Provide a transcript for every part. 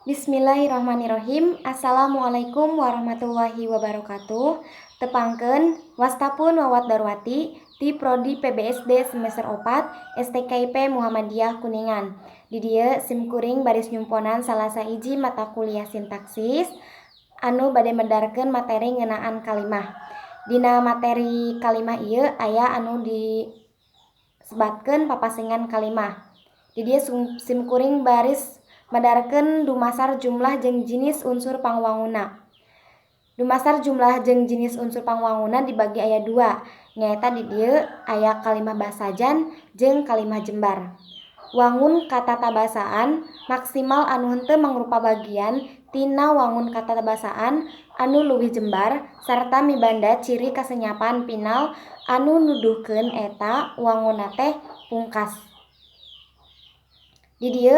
Bismillahirrahmanirrahim. Assalamualaikum warahmatullahi wabarakatuh. Tepangkeun, wasta pun Wawat Darwati ti Prodi PBSD semester 4 STKIP Muhammadiyah Kuningan. Di dieu sim kuring baris nyumponan salah sahiji mata kuliah sintaksis anu bade medarkeun materi ngeunaan kalimah. Dina materi kalimah ieu aya anu disebatkeun papasengan kalimah. Di dieu sim kuring baris medarkeun dumasar jumlah jeung jinis unsur pangwangunna. Dumasar jumlah jeung jinis unsur pangwangunna dibagi aya dua, nyaeta di dieu aya kalimah basajan jeung kalimah jembar. Wangun katatabasaan maksimal anu henteu mangrupa bagian tina wangun katatabasaan anu leuwih jembar sarta mibanda ciri kasenyapaan final anu nuduhkeun eta wangunna teh pungkas. Di dieu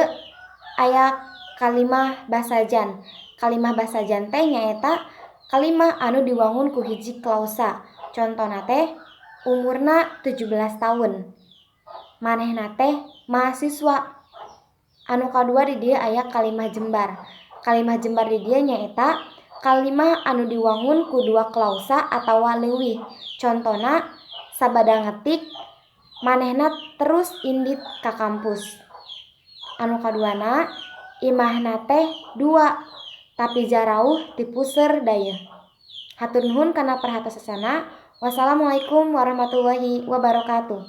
aya kalimah basajan. Kalimah basajan teh nyaeta kalimah anu diwangun ku hiji klausa. Contona teh umurna 17 taun. Manehna teh mahasiswa. Anu kadua, di dieu aya kalimah jembar. Kalimah jembar di dieu nyaeta kalimah anu diwangun ku dua klausa atawa leuwih. Contona, sabada ngetik manehna terus indit ka kampus. Anu kaduana, imahna teh dua tapi jarauh ti puseur dayeuh. Hatur nuhun kana perhatosna. Wassalamualaikum warahmatullahi wabarakatuh.